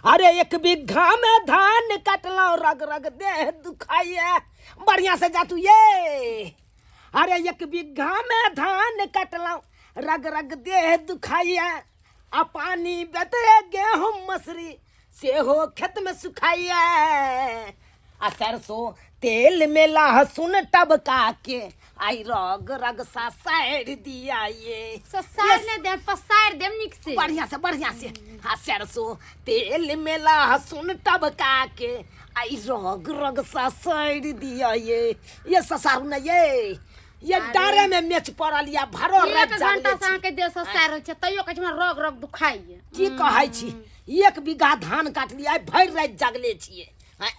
अरे एक बीघा में धान कटलहुँ, रग रग देह दुखाइए। बढ़िया से जा तू ये। अरे एक बीघा में धान कटलहुँ, रग रग देह दुखाइए। आ पानी बेते गेहूँ मसरी सेहो खेत में सुखाइए। आ सरसों तेल में लहसुन टबका के आई रग रग सा साइड दिया ये। ससार ने देम, पसार देम निक से। बढ़िया से, बढ़िया से। आ सरसों तेल में लहसुन टबका के आई रग रग सा साइड दिया ये। ये ससारू न ये डारे में मेच पड़ल या भरो एक रात घंटा जागले से छी। अहाँके देह ससार होइ छै, तैयो कहै छै हमरा रग रग दुखाइए। की कहै छी, एक बीघा धान काटलियै, भरि राति जागले छियै। आँय,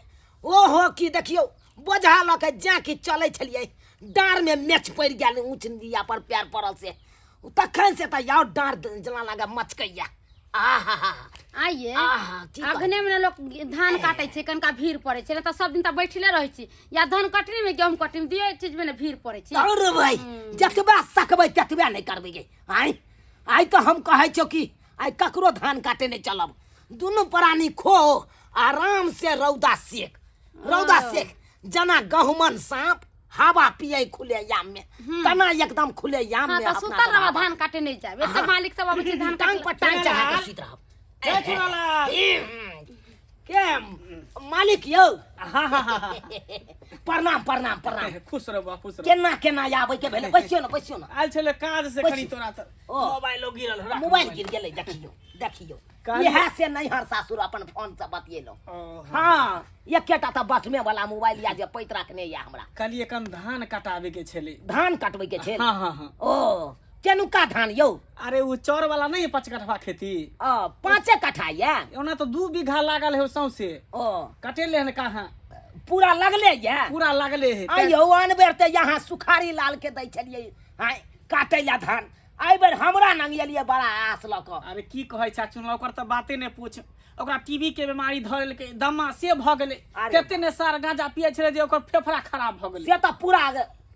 ओहो की देखियौ बोझा लऽ के जा कि चलै छलियै, डाँर में मेच पड़ि गेल, ऊँच दिया पर पैर पड़ल से तखन से तऽ यार डाँर जेना लागे मचकैया। आहा आइए आहा, की कहै? अखने में लोक धान काटै छै, कनिका भीड़ पड़ै छै, नहि तऽ सब दिन तऽ बैठले रहै छी, या धान कटनी में गेहूँ कटनी में दियो चीज में ने भीड़ पड़ै छै। और भाई जतबा सकबै ततबे नहि करबै गे। आइ आइ तऽ हम कहै छियौ कि आइ ककरो धान काटे नहि चलब, दुनू प्राणी खो आराम से रौदा सेक, रौदा सेक जना गहुमन साँप हवा पिए खुले याम में, तना एकदम खुले याम हाँ में तऽ अपना सुतल सब रहब, हवा। धान काटे नहि जायब, एते मालिक सब अबै छै धान टांग काटे पर टांग चढ़ा के सुति रहब। जय चुनालाल। के मालिक यौ? हाँ हाँ हाँ हाँ। प्रणाम प्रणाम प्रणाम। खुश रह बा, खुश रह। केना केना आबै के भेलै? बैसियो ने, बैसियो ने। आयल छलै काज से बैसियो। कनी तोरा तऽ ओ। मोबाइलो गिरल हो, राख। मोबाइल गिर गेलै, देखियो देखियो। कहलियै- इएह से नैहर सासुर अपन फोन से बतियेलहुँ। ओ, हाँ, एकेटा तऽ बटमे वाला मोबाइल या जे पैत रखने या हमरा। कहलियै कन धान कटाबे के छलै। धान कटबै के छै? हाँ हाँ हाँ। ओ केनुका धान यौ? अरे ओ चौर वाला नहीं है, 5 कट्ठा खेती। ओ 5 कट्ठा या? ओना तो 2 बीघा लागल है सौंसे। ओ कटेले हन कहाँ? पूरा लगले या? पूरा लागले है। आइयो आन बेर तऽ यहाँ सुखारी लाल के दै छलियै आँय काटै ला धान, एहि बेर हमरा नंगेलियै बड़ा आस लऽ कऽ। अरे की कहै छै चुनला, ओकर तऽ बाते नहि पूछ, ओकरा टीबी के बीमारी धऽ लेलकै, दमा से भऽ गेलै। अरे। कते ने सार गांजा पियै छलै जे ओकर फेफड़ा खराब भऽ गेलै। से तऽ पूरा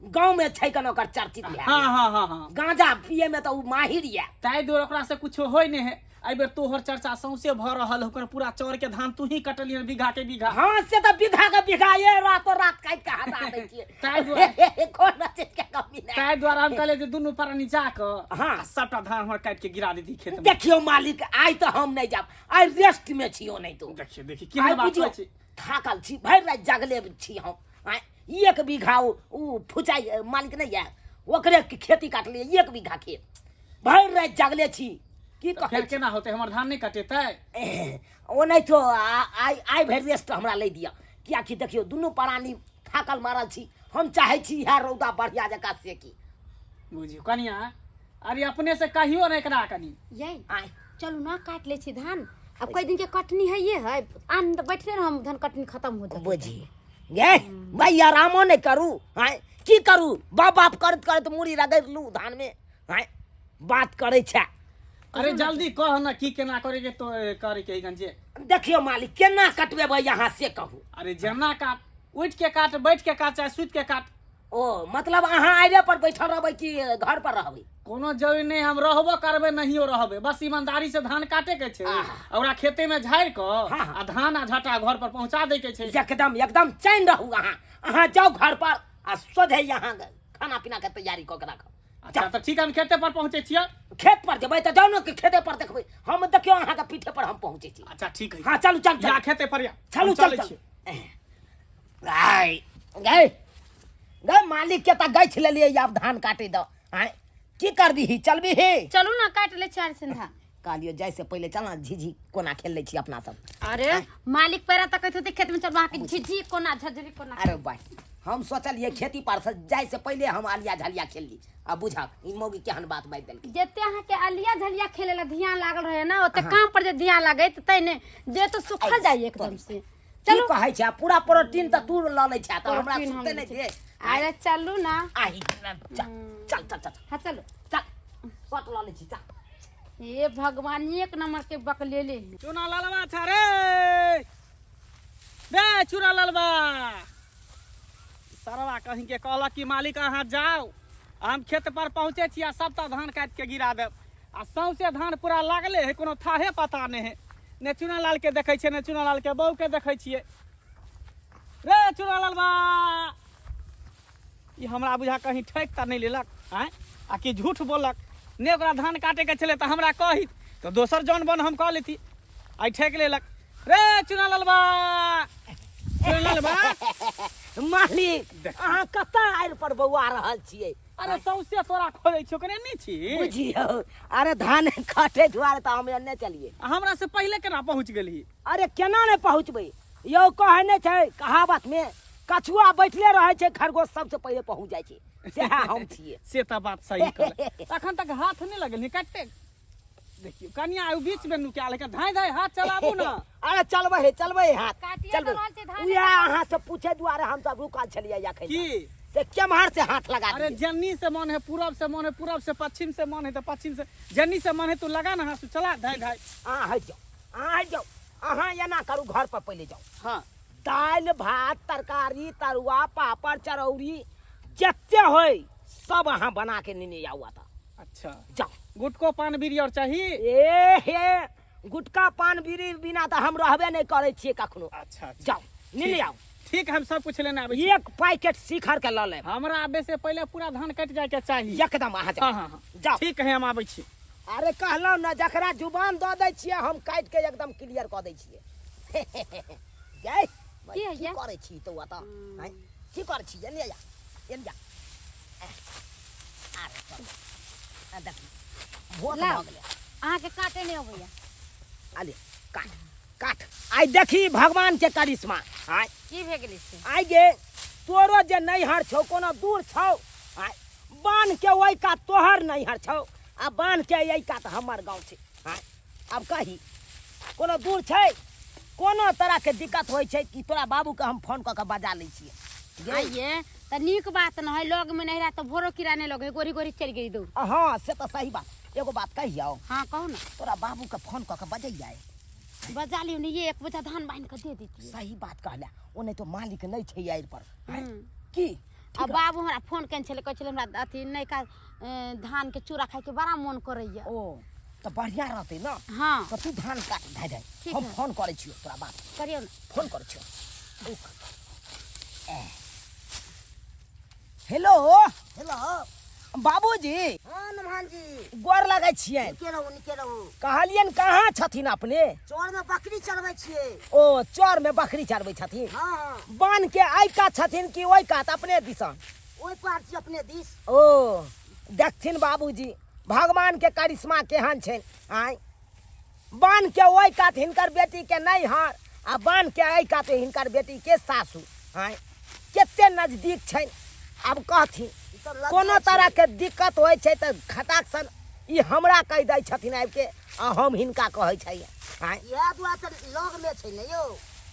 गाँव में छै कन ओकर चर्चित भए हाँ गेल। हाँ हाँ हाँ। गांजा पिए में तऽ ओ माहिर यऽ। ताहि दुआरे ओकरा से कुछो होइ नहि है। एहि बेर तोहर चर्चा सौंसे भऽ रहल है, ओकर पूरा चाउर के धान तू ही कटलियन बीघा के बीघा। हाँ से तऽ बीघा के बीघा ये रातो रात काटि के हटा दै छियै। ताहि दुआरे कोनो चीज के कमी नहि। ताहि दुआरे हम कहलियै जे दुनू प्राणी जा कऽ हाँ। आ सबटा धान हमर काटि के गिरा देती खेत में। देखियौ मालिक, आइ तऽ हम नहि जायब, आइ रेस्ट में छियौ। नहि तो देखियौ देखियौ केहन आइ बात बुझियौ होइ छै। थाकल छी, भरि राति जागले छी हम। आँय, 1 बीघा ओ फुचाइ मालिक नहि यऽ, ओकरे खेती काटलियै 1 बीघा खेत, भरि राति जागले छी। की तऽ कहै फेर छी? केना होतै, हमर धान नहि कटेतै? ओ नहि तो आइ आइ भरि रेस्ट हमरा लै दिअ, कियाकि देखियौ दुनू प्राणी थाकल मारल छी, हम चाहै छी इएह रौदा बढ़िया जकाँ सेकी। बुझियौ कनिया, अरे अपने से कहियो ने एकरा कनी। यै आँय। चलू ना काटि लै छी धान, आब कई दिन के कटनी है ये है, आन तऽ बैठले रहम, धान कटनी खत्म हो जाए। बुझी गे भाई, आरामो नहि करू? आँय की करू, बाप बाप करैत करैत मूड़ी रगड़ि लू धान में। आँय बात करै छै। अरे जल्दी कह ना की केना करे के तो करे के गंजे। देखियो मालिक, केना कटबेबै यहाँ से कहू। अरे जेना काट, उठ के काट, बैठ के काट, चाहे सुति के काट। ओ मतलब अहाँ आइरे पर बैठल रहबै कि घर पर रहबै? कोनो जरूरी नहीं, हम रहबो करबै नहियो रहबै, बस ईमानदारी से धान काटे के छै आहा। आ ओकरा खेते में झाड़ि कऽ हाँ, हाँ। आ धान आ झटा घर पर पहुंचा दै के छै। एकदम एकदम चैन रहू अहाँ, अहाँ जाउ घर पर आ सोझे यहाँ खाना पीना के तैयारी कऽ के राखब। अच्छा तऽ ठीक है, हम खेते पर पहुंचे छियै। खेत पर जेबै तऽ जाउ ने कि खेते पर देखबै हम। देखियौ अहाँके पीठे पर हम पहुँचै छी। अच्छा ठीक है। हाँ चलू चलू या चलू। खेते पर या। चलू हम चलू चलै चलू। छियै। गाय गाय गाय मालिक के तऽ गछि लेलियै, आब धान काटे दऽ। आँय की करबिही, चलबिही? चलू ना काटि लै छी आर सिंधा। कहलियौ जाइ से पहिले चल ना, झिझी कोना खेल लै छी अपना सब। अरे मालिक पैरा तकैत होतै खेत में, चलू अहाँके झिझी कोना झझरी कोना। अरे भाई हम सोचलियै खेती पर से जाइ से पहिले हम आलिया झलिया खेल ली, आ बुझक ई मौगी केहन बात बाजि देलकै। जते अहाँके आलिया झलिया खेले ला ध्यान लागल रहे ना, ओते काम पर जे ध्यान लागै त तै ने जे तो सुखल जाय एकदम से। की चलू कहै छै, पूरा प्रोटीन तऽ तू लऽ लै छै, तऽ हमरा प्रोटीन हम सुते लै नहि छी। दे। अरे चलू ना। आही चल चल चल चल। हाँ चलू। चल पट लऽ लै छी चल। हे भगवान, एक नंबर के बकलेले हैं। चूना ललवा छ रे बे, चूना ललवा सरवा कहीं के कहलक कि मालिक अहाँ जाओ, हम खेत पर पहुँचे छी आ सबटा धान काटि के गिरा देब, आ सौंसे धान पूरा लागले है, कोनो थाहे पता नहीं है। ने चुनालाल के देखै छियै ने चुनालाल के बहू के देखै छियै। रे चुनालाल बा, ई हमरा बुझा कहीं ठकि तऽ नहि लेलक? आँय, आ कि झूठ बोललक? ने ओकरा धान काटैके छलै तऽ हमरा कही तऽ दोसर जौन बन हम कऽ लेती, आइ ठकि लेलक। रे चुनालाल बा, चुनालाल बा। मालिक, अहाँ कतऽ आरि पर बौआ रहल छियै? अरे सौंसे तोरा खोजै छियौ, कने नहि छी। बुझियौ, अरे धान काटे दुआरे तऽ हम एन्ने चलिए। आ हमरा से पहिले केना पहुँच गेलही? अरे केना नहि पहुँचबै यौ, कहै नहि छै कहावत में, कछुआ बैठले रहै छै, खरगोश सबसे पहिले पहुँच जाइ छै, सएह हम छियै। से तऽ बात सही कहले। अखन तक हाथ नहि लगल कते, देखियौ कनिया आइ बीच में नुकायल है, धाय धाय हाथ चलाबू ना। अरे चलबै हे, चलबै हे हाथ। काटिए चलबै तऽ रहल छै धान। उएह अहाँ से पूछे दुआरे हम सब रुकल छलियै अखन। की से केम्हर से हाथ लगा अरे दियै? जन्नी से मन है पूरब से मन है पूरब से पश्चिम से मन है तो पश्चिम से, जन्नी से मन है तू लगा ना हाथ, चला धाय धाय। अहाँ हटि जाउ, अहाँ हटि जाउ, अहाँ एना करू, घर पर पहिले जाउ। हाँ। दालि भात तरकारी तरुआ पापड़ चरौरी जते होय सब अहाँ बना के नेने आउ एतऽ। अच्छा जाउ। गुटको पान बीड़ी और चाही? ए हे, गुटका पान बीड़ी बिना तऽ हम रहबे नहि करै छियै कखनो। अच्छा अच्छा। जाउ नेने आउ। ठीक, हम सब कुछ लेने आबै छी। एक पैकेट शिखर के लऽ लेब। हमरा आबे से पहिले पूरा धान कटि जाय के चाही। एकदम, अहाँ जाउ। हाँ हाँ हाँ। जाउ। ठीक है, हम आबै छी। अरे कहलहुँ ने, जकरा जुबान दऽ दै छियै हम काटि के एकदम क्लियर कऽ दै छियै। गै की की होइया? करै छी तू ओतऽ? आँय, की करै छी? एने जा, एने जा। आरे चल। आ देखी भोट लाउ। भऽ गेलै। अहाँके काटे नहि अबैया। आले काट काट, आइ देखी भगवान के करिश्मा। आइ की भए गेलै से? आइ गे, तोरो जे नैहर छौ कोनो दूर छौ? आइ बान्ह के ओहि कात तोहर नैहर छौ आ बान्ह के एहि कात हमर गाँव छै। आइ आब कही, कोनो दूर छै? कोनो तरहके दिक्कत होइ छै कि तोरा बाबूके हम फोन कऽ के बजा लै छियै। गे, आइये तऽ नीक बात न है, लग में नहीं रहा तऽ भोरो कीड़ा नहीं लगे, गोरी गोरी चलि गेली दौड़। हँ से तऽ सही बात। एगो बात कहियौ? हाँ, कहू ने। तोरा बाबूके फोन कऽ के बजैयै। बजा लियौ ने, ये एक बोझा धान बान्हि कऽ दे देतियै। सही बात कहले, ओ नहि तो मालिक नहि छै आरि पर। आँय, हम्म। की आ बाबू हमरा फोन केने छलै, कहै छलै हमरा अथी नयका धानके चूड़ा खायके बड़ा मोन करैया। ओ तऽ बढ़िया रहतै ने। हाँ। तऽ तू धान काट धाय धाय। ठीक हम है। फोन करै छियौ तोरा बाप। करियौ ने। फोन करै छियौ। रुक। हेलो। हेलो बाबूजी। हाँ नमहान जी। गोर लगै छियै। नीके रहू, नीके रहू। कहलियनि कहाँ छथिन अपने? चौर में बकरी चरबै छियै। ओ चौर में बकरी चरबै छथिन? हाँ हाँ। बान्ह के एहि कात छथिन कि ओहि कात अपने दिसन? ओहि पार छी, अपने दिस। ओ देखथिन बाबूजी, भगवान के करिश्मा केहन छनि। आँय, बान्ह के ओहि कात हिनकर बेटी के नैहर आ बान्ह के एहि कात हिनकर बेटी के सासु। आँय, कते नजदीक छनि। आब कहथिन, ई तऽ लगे कोनो छै। तरह के दिक्कत होइ छै तऽ खटाक सन ई हमरा कहि दै छथिन आबि के आ हम हिनका कहै छियै। आँय, इएह दुआरे तऽ लग में छै ने यौ।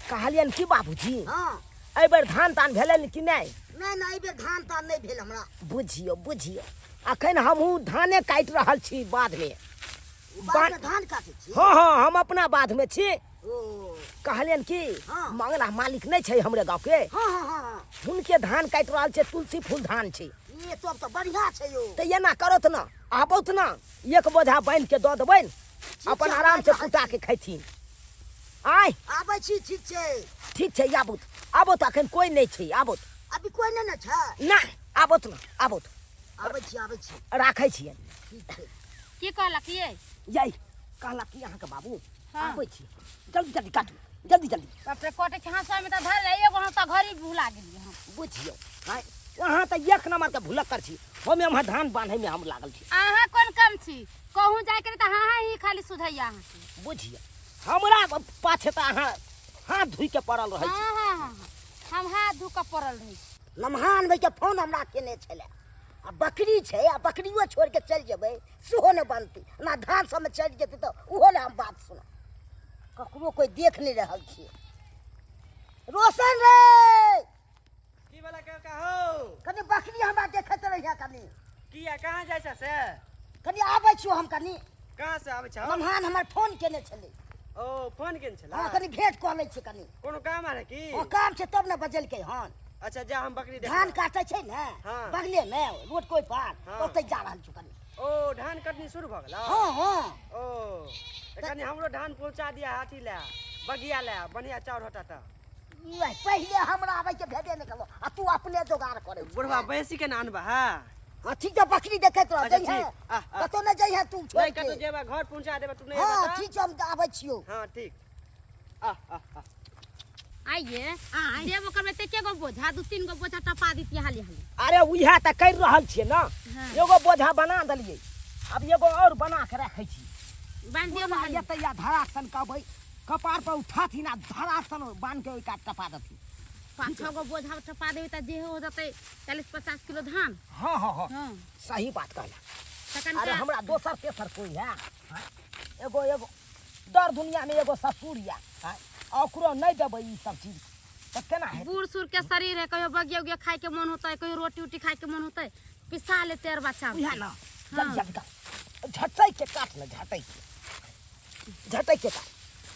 कहलियनि की बाबूजी, हाँ। एहि बेर धान तान भेलनि कि नहि? नहि नहि, एहि बेर धान तान नहि भेल हमरा। बुझियौ बुझियौ, अखन हमहूँ धाने काटि रहल छी बाधमे। बाधमे धान काटै छी? हँ हँ, हम अपना बाधमे छी। ओ कहलियनि कि हाँ। मंगला मालिक नहि छै हमरे गाँवके? हाँ हाँ हाँ हाँ। हुनके धान काटि रहल छै, तुलसी फूल धान छै। ई तब तऽ बढ़िया छै यौ। तऽ एना करत ने, आबौत ने, एक बोझा बान्हि के दऽ देबनि, अपन छै, आराम से आबि रहल कुटा छी। के खैथिन। आय आबै छी, ठीक छै। ठीक छै, आबौत आबौत, अखन कोइ नहि छै, आबौत। अभी कोइ नहि ने छै? नहि, आबौत ने, आबौत। आबै छी, आबै छी। राखै छियनि। ठीक छै। की कहलक ये? यही कहलक कि अहाँके बाबू हाँ। आबै छी, जल्दी जल्दी काटू, जल्दी जल्दी। बाप रे, कटै छै हँसुआ में तऽ धर ले, एगो हँसुआ घरे भुला गेलियै हम। बुझियौ, आँय, अहाँ तऽ एक नम्बरके भुलक्कर छी, हम एम्हर धान बान्हैमे हम लागल छी। अहाँ कोन कम छी, कहूँ जायके रहै तऽ हाँ हाँ ही खाली सुझैया अहाँके। बुझियौ, हमरा पाछे तऽ अहाँ हाथ धोइ के पड़ल रहै छी। हाँ हाँ हाँ हाँ, हम हाथ धो कऽ पड़ल रहै छी। नमहान भाइके फोन हमरा केने छलै, आ बकरी छै, आ बकरियो छोड़ि के चलि जेबै सेहो नहि बनतै ना, धान सबमे चलि जेतै तऽ ओहो लए हम बात सुनब। ककरो कोइ देख नहि रहल छियै। रोशन रे, की वाला काका हो? कनि बकरी हमरा देखैत रहिया कनि। किया, कहाँ जाइ छ से? कनि आबै छियौ हम कनि। कहाँ से आबै छ? नमहान हमर फोन केने छलै। ओ फोन केने छला? हँ, कनि भेंट कऽ लै छी कनि। कोनो काम आरे की? ओ काम छै तब ने बजेलकै हन। अच्छा जा, हम बकरी देख। धान काटै छै ने हाँ। बगले मे, रोड कोइ पार। हाँ। ओतै जा रहल छी कनि। ओ धान कटनी शुरू भऽ गेलौ? हँ हँ। ओ तऽ कनि हमरो धान पहुँचा दिया अथी लए, बगिया लए, बढ़िया चाउर होता तऽ। ई पहिले हमरा आबै के भेबे नहि केलौ आ तू अपने जोगाड़ करै छी। बुढ़वा बैसी के ने अनबा है। हाँ ठीक छै, बकरी देखैत रह। अच्छा, जइहे ठीक। आ, आ। कतौ नहि जइहे तू छोड़ नहि के। कतौ जेबा, घर पहुँचा देबा, तू नहि हाँ एबा तऽ? ठीक छै, हम आबै छियौ। हाँ ठीक। आ आ आ। आइए देब ओकर में एके गो बोझा, दू तीन गो बोझा टपा दितियै हाली हाली। अरे उएह तऽ करि रहल छियै ने। हाँ। एगो बोझा बना देलियै, आब एगो और बना के रखै छी। बान्हि दियौ ने हाली। एतै आ धराक सन कहबै कपार पर उठाथिन आ धराक सन बान्हि के ओहि कात टपा देथिन। पाँच छः गो बोझा टपा देबै तऽ जे हो जेतै 40-50 किलो धान। हाँ हाँ हाँ। हाँ। सही बात कहला। तखन अरे हमरा दोसर तेसर कोई है? हाँ? एगो एगो दर दुनिया में एगो ससुर या, हाँ? ओकरो नहीं देबै ई सब चीज तऽ केना हेतै? बूढ़ सूढ़ के शरीर है, कहियो बगिया उगिया खाए के मन होतै, कहियो रोटी उटी खाए के मन होतै, पिसा लेते और बच्चा। उएह ना, हाँ। जल्दी जल्दी कर, झटै के काट ले, झटै के, झटै के काट,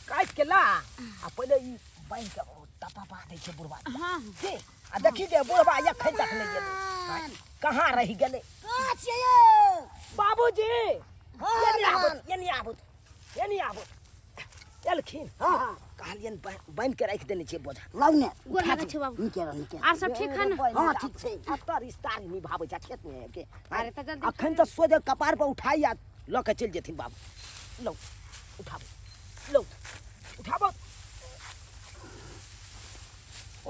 काटि के ला आ पहिले ई बान्हि के टपा दै छै बुढ़वा के। हाँ। के आ देखी जे बुढ़वा एखन तक नहि गेलै, हाँ, कहाँ रहि गेलै? कहाँ छियै यौ? बाबूजी, हाँ, एने हाँ। आबथु, एने आबथु, एने आबथु। एलखिन। हाँ, हाँ। कहलियनि बान्हि के राखि देने छियै बोझा। लाउ ने। गोर लागै छै बाबू। नीके रह, नीके। आर सब ठीक है ने? हाँ ठीक छै। अब तऽ रिश्ता निभाबै छै खेत में के। अरे तऽ जल्दी अखन तऽ सोझे कपार पर उठाई आ लऽ के चलि जेथिन बाबू। लौ उठाबू, लौ उठाबू,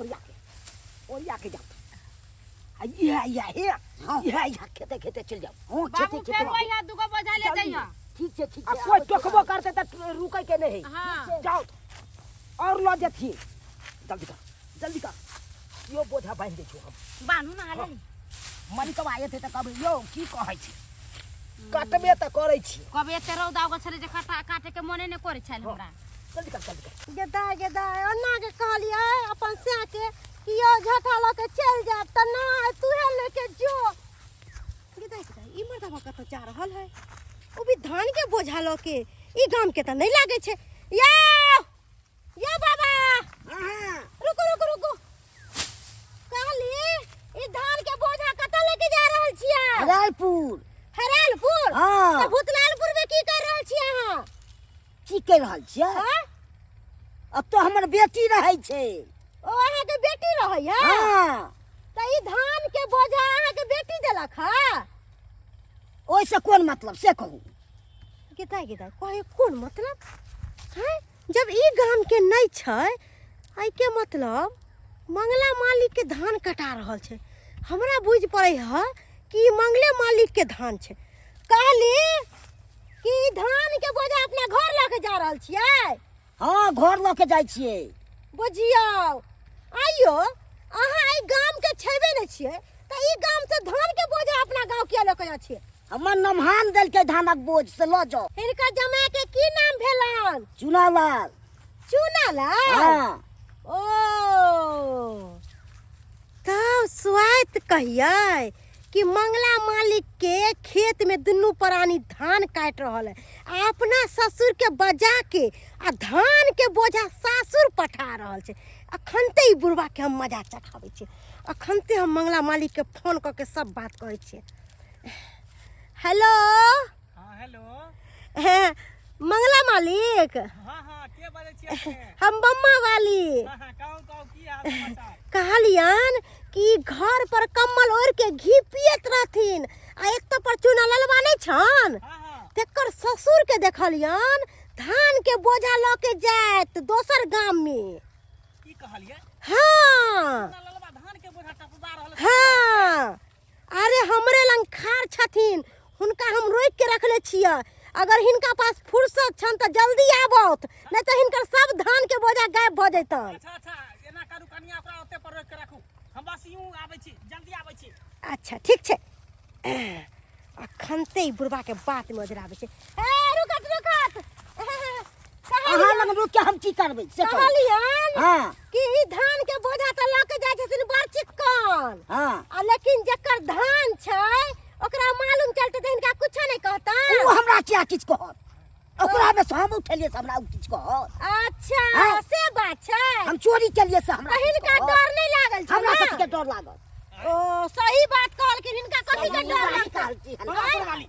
ओरिया के, ओरिया के जाओ। आ इएह इएह हे, हाँ। इएह इएह खेते खेते चलि जाओ। हाँ, बाबू खेते फेर खेते। वही हाथ दूगो बोझा ले जइहा। ठीक छै, ठीक आ छै। कोइ टोकबो करतै तऽ रुकै के नहि है। हाँ। जाओ और लऽ जेथिन। जल्दी कर, जल्दी कर, यो बोझा बान्हि दै छियौ हम। बान्हू ने हाले। मलिकवा एतै तऽ कहबै यौ की कहै छी, कटबे तऽ करै छी। कहबै एते रौदा उगल छलै जे काटे के मोने नहि करै छल हमरा। जल्दी कर, जल्दी कर। गेदा गेदा ओना के कहलियै अपन सैं के कि यौ झटा लऽ के चलि जायब तऽ नहि, तूहे लऽ के जो। गेदा गेदा ई मर्दबा कतऽ जा रहल है? ओ भी धान के बोझा लऽ के, ई गाम के तऽ नहि लागै छै। यौ यौ बाबा, हाँ। रुकू रुकू रुकू। कहली ई धान के बोझा कतऽ लेके जा रहल छियै? हरालपुर। हरालपुर? हाँ। तऽ भूतलालपुर में की कर रहल छियै अहाँ? की कर रहल छियै? हाँ? अब तो हमर बेटी रहै छै। ओ अहाँके बेटी रहैया? हाँ। तऽ ई धान के बोझा अहाँके बेटी देलक हँ? ओहिसँ कोन मतलब से कहू। गेदा गेदा कहे कोन मतलब हैं? जब ई गाम के नहि छै, एहिके मतलब मंगला मालिक के धान कटा रहल छै। हमरा बुझि पड़ै है कि ई मंगले मालिक के धान छै। कहली कि ई धान के बोझा अपना घर लऽ के जा रहल छियै? हाँ, घर लऽ के जाइ छियै। बुझियौ आइयो अहाँ एहि गाम के छेबे नहि छियै तऽ ई गाम से धान के बोझा अपना गाँव किया लऽ के जाइ छियै? हमर नमहान देलकै धानक बोझ से लऽ जाओ। हिनकर जमाय के की नाम भेलन? चुनालाल। चुनालाल? हाँ। ओ तब स्वाइत कहियै कि मंगला मालिक के खेत में दुनू प्राणी धान काटि रहल है आ अपना ससुर के बजा के आ धान के बोझा सासुर पठा रहल छै। अखन ते ई बुढ़वा के हम मजा चखाबै छियै। अखन ते हम मंगला मालिक के फोन कऽ के सब बात कहै छियै। हेलो। हाँ हेलो। हे, मंगला मालिक। हाँ हाँ, के बाजै छियै अपने? हम बम्मा वाली। हाँ हाँ, कहू कहू की हाल समाचार? कहलियन कि घर पर कम्बल ओढ़ के घी पियत रहथिन आ एक तो पर चूना ललवा नहीं छन, हाँ हाँ। तेकर ससुर के देखलियन धान के बोझा लऽ के जायत दोसर गाम में। की कहलियै? हाँ। चूना ललवा धान के बोझा टपबा रहल छै। हाँ। अरे हमरे लंग खार छथिन, हुनका हम रोकि के रखले छियै। अगर हिनका पास फुर्सत छन तऽ जल्दी आबौत, नहीं तऽ हिनकर सब धान के बोझा गायब भऽ जैतन। अच्छा अच्छा, एना करू कनिया, ओकरा ओते पर रोकि के राखू, हम बस यूं आबै छी, जल्दी आबै छी। अच्छा ठीक छै। अखन ते ई बुढ़वा के बात में ओझराबै छै। ए रुकत रुकत, अहाँ लग रुक के हम की करबै से कहू। कहलियन हाँ। कि ई धान के बोझा तऽ लऽ के जाइ छथिन बड़ चिक्कन। हाँ। आ लेकिन जकर धान छै ओकरा मालूम चलतै तऽ हिनका कुछो नहि कहतन। ओ हमरा किया किछु कहत? ओकरा में से हम उठेलियै से हमरा ओ किछु कहत? अच्छा, हाँ। से बात छै। हम चोरी केलियै से हमरा तऽ किछु हिनका कहत? डर नहि लागल छै हमरा ने? कथी के डर लागल? ओ सही बात कहलखिन, हिनका कथी के डर सही बात लागल? कहलखिन। बड़ा वाली।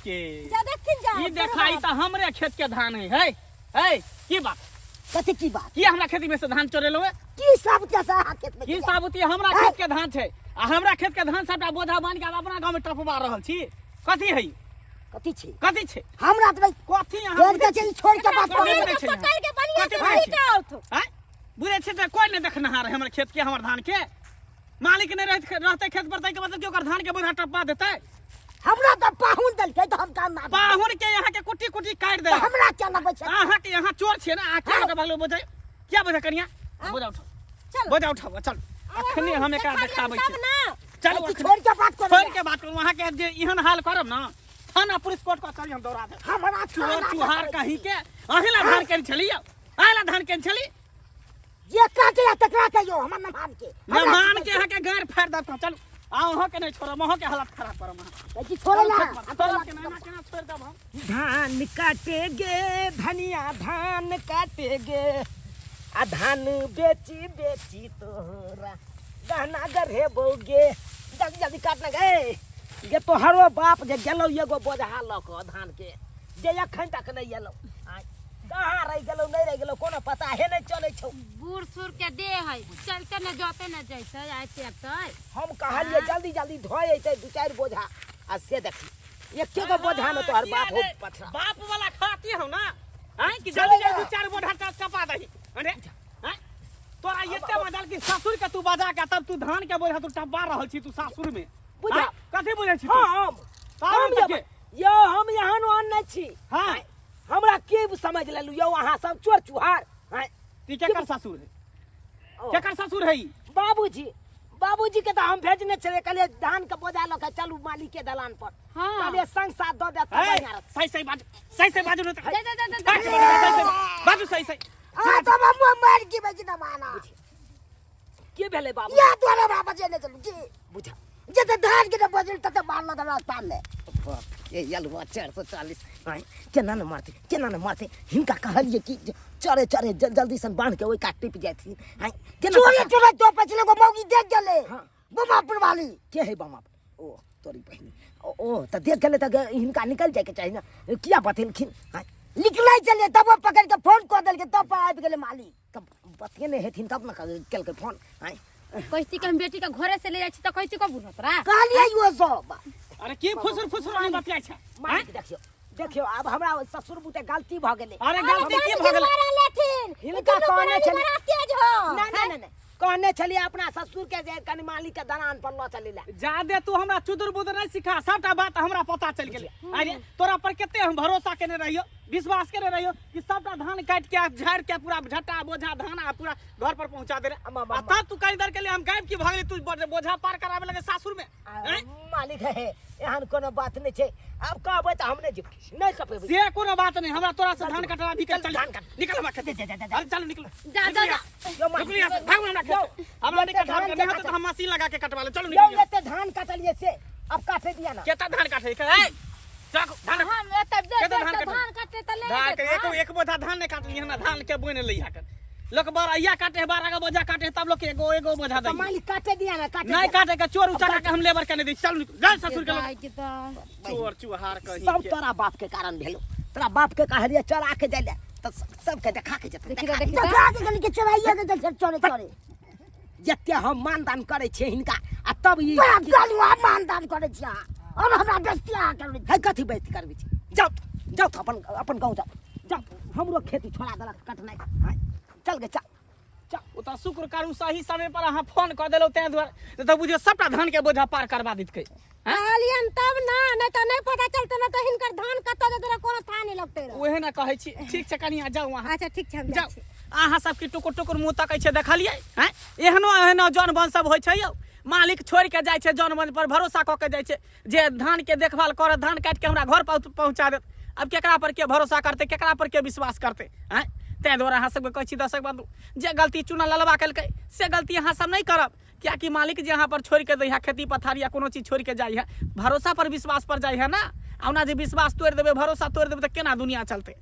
के जा देखथिन जा ई देखा ई त हमरे खेत के धान है है है की बात कथी की बात की हमरा खेती में से धान चोरेलो है की सब के साथ खेत में की साबुती हमरा खेत के धान छै आ हमरा खेत के धान सबटा बोझा बान्हि के आब अपना गाँव में टपवा रहल छी कथी है कथी छै कथी छै हमरा तऽ भाई कथी अहाँ खेत के छै छोड़ के बात कथी करू बुझै छै पकड़ के बढ़िया कथी से बुझै छै? पीट आँय? बुझै छै तऽ कोइ नहि देखनिहार है हमर खेत के हमर धान के मालिक नहि रहत रहतै खेत पर ताहिके मतलब कि ओकर धान के बोझा टपा देतै हमरा तऽ पाहुन देलकै तऽ हम काम ना पाहुन के यहाँ के कुट्टी कुट्टी काटि तऽ दे हमरा क्या लगबै छै अहाँ के यहाँ चोर छियै ने अहाँ क्या लऽ के भगलो बोझै क्या बोझा कनिया बोझा उठाओ चलो। बोझा उठाओ चल अखने हम एकरा देखाबै तब छी ना चलू कथी अखने छोड़ के बात करू छोड़ के बात करू अहाँ के जे एहन हाल करब ना थाना पुलिस कोर्ट को चली हम दौड़ा देब हमरा चोर थाना चुहार कहीं के अहीं ला धान केने छली यौ अहीं ला धान केने छली जे काटे या तकरा कहियो हमर नमान के मेहमान के अहाँ के गाड़ फाड़ि देब तऽ चलू आ अहाँ के नहि छोड़ब अहाँ के हालत खराब करब अहाँ कथी छोड़े ना छोड़ब के नहि एना केना छोड़ि देब हम धान काटेगे धनिया धान काटेगे आ धान बेची बेची तोहरा गहना गढ़ेबोगे जल्दी जल्दी काटना गे गे तोहरो बाप जे गेलौ एगो बोझा लऽ कऽ धान के जे एखन तक नहि एलौ आँय, कहाँ रहि गेलौ नहि रहि गेलौ कोनो पता हे नहि चलै छौ बूढ़ सूढ़ के देह है चलते न जोते न जैसे आइते अबते हम कहलियै जल्दी जल्दी धोए अयतै दू चारि बोझा आ से देखी एके गो बोझा में तोहर बाप हो पथरा बाप वाला खाती हो ना आँय कि जल्दी जल्दी दू चारि बोझा टपा दही अरे आँय तोरा एते मजाल कि ससुर के तू बजा के तब तू धान के बोझा तू टपा रहल छी तू सासुर में बुझा। आँय, कथी बुझै छी तू? हम हम हम तऽ के? यौ हम एहन ओहन नहि छी हाँ हमरा के समझ लेलु यौ अहाँ सब चोर चुहार आँय, ती केकर ससुर है ओ, केकर ससुर है ई? बाबूजी बाबूजी के तऽ हम भेजने छलियै कहलियै धान के बोझा लऽ के चलू मालिक के दलान पर हाँ। कहलियै संग साथ दऽ देत तऽ ए, बढ़िआँ रहत। सही सही बाजू सही सही बाजू नहीं दे दे दे दे काट के बाजू, सही सही बाजू सही सही आ तो हम मार के बेच ना माना के भेलै बाबू या तोरा बाप बजे चलू की बुझा जते धान के बजल तते मारल त रास्ता में बाप रे यलुआ 440 आँय, केना ने मारतै केना ने मारतै हिनका कहलियै कि जे चरे चरे जल्दी सन बान्ह के ओहि कात टिप जाथिन आँय केना चोरे चोरे तो पछले को मौगी देख गेले हाँ। बमा वाली के है बमा ओ तोरी बहिनी ओ ओ तऽ देख गेलै तऽ हिनका निकलि जाइके चाही ने किया बतेलखिन आँय निकलै चलिए तब वो पकड़ के फोन कऽ देलकै तब पर आबि गेलै मालिक तब बतेने हेथिन तब ने केलकै फोन आँय कहती कि हम बेटी के घरे से ले जाइ छी तऽ कहती कबूल होत रा कहलियै इहो सब अरे की फुसुर फुसुर नहीं बतियाइ छै मालिक देखियौ देखियौ आब हमरा ससुर बुते गलती भऽ गेलै अरे गलती की भऽ गेलै मारा लेथिन हिनका कहने छलियै बड़ा तेज हो नहि नहि नहि नहि कहने छलियै अपना ससुर के जे कनि मालिक के दलान पर लऽ चलै लए जादे तू हमरा चुदुर बुदुर नहीं सिखा सबटा बात हमरा पता चल गेलै अरे तोरा पर कते हम भरोसा केने रहियो विश्वास केने रहियो कि सबटा धान काटि के झाड़ि के पूरा झट्टा बोझा धान आ पूरा घर पर पहुंचा दे अम्मा, आ अम्मा। तब तू कहीं दर के लिए हम गायब की भऽ गेली तू बोझा पार कराबे लगे सासुर में आ, मालिक है एहन कोनो बात नहि छै आब कहबै तऽ हम नहि जेबै नहि कपेबै से कोनो बात नहीं हमरा तोरा से धान कटवा भी के चल धान काट। निकल हमरा खेत अरे चल निकल जा जा जा यौ मालिक, निकल यहाँ से भागो हमरा खेत से। हमरा नहीं एते कटवा धान के नहीं के होते तो हम मशीन लगा के कटवा ले चलो यौ निकल एते धान कटलियै से अब काटे दिया ना केता धान काटे के ए चल धान हम एतऽ दे केते धान दे कटल? धान काटे तऽ ले धान के जेतै। एक एक बोझा धान नहीं काटली है ना धान के बोने लइहा कर लोग बारह काटे है 12 का बोझा काटे है तब लोग के एगो एगो बोझा तो दे मालिक काटे दिया ना काटे नहीं दिया। काटे के चोर उचा के हम लेबर के नहीं दी चल निकल जा ससुर के लोग दाइ के तऽ चोर चुहार कहीं सब के। तोरा बाप के कारण भेलो तोरा बाप के कहलिए चोरा के जाय ले तऽ सबके देखा के जेतै देखी देखा तऽ के देखी तऽ देखा के गेली कि चोराइए के चल चोरे चोरे जते हम मानदान करै छियै हिनका आ तब ई तोरा गलुआ मानदान करै छियै अहाँ और हमरा बेइज्जती अहाँ करबै है कथी बेइज्जती करबै छी जाउ जाउ तऽ अपन अपन गाँव जाउ जाउ हमरो खेती छोड़ा देलक कटनाइ आँय, चल गे चल ओ तऽ शुक्र करू सही समय पर अहाँ फोन कऽ देलहुँ ताहि दुआरे नहि तऽ बुझियौ सबटा धान के बोझा पार करबा देतकै कहलियन तब ना नहीं तो नहीं पता चलते ना तो हिनकर धान कतऽ जेतै रह कोनो था नहीं लगते रह ओहे ने कहै छी ठीक छै कनिया जाउ अहाँ अच्छा ठीक छै हम जाइ जाउ छी अहाँ सबके टुकुर टुकुर मुँह तकै छै देखलियै आँय एहनो एहनो जन बन सब होइ छै यौ मालिक छोड़ि के जाइ छै जन बन पर भरोसा कऽ के जाइ छै जे धान के देखभाल करत धान काटि के हमरा घर पर पहुँचा देत आब केकरा पर के भरोसा करतै केकरा पर के विश्वास करतै आँय ताहि दुआरे अहाँ सबके कहै छी दर्शक बंधु जे गलती चुना ललबा केलकै से गलती अहाँ सब नहि करब कियाकि मालिक जे अहाँ पर छोड़ि के दै है खेती पथार या कोनो चीज छोड़ि के जाइ है भरोसा पर विश्वास पर जाइ है ना आ ओना जे विश्वास तोड़ि देबै भरोसा तोड़ि देबै तऽ केना दुनिया चलतै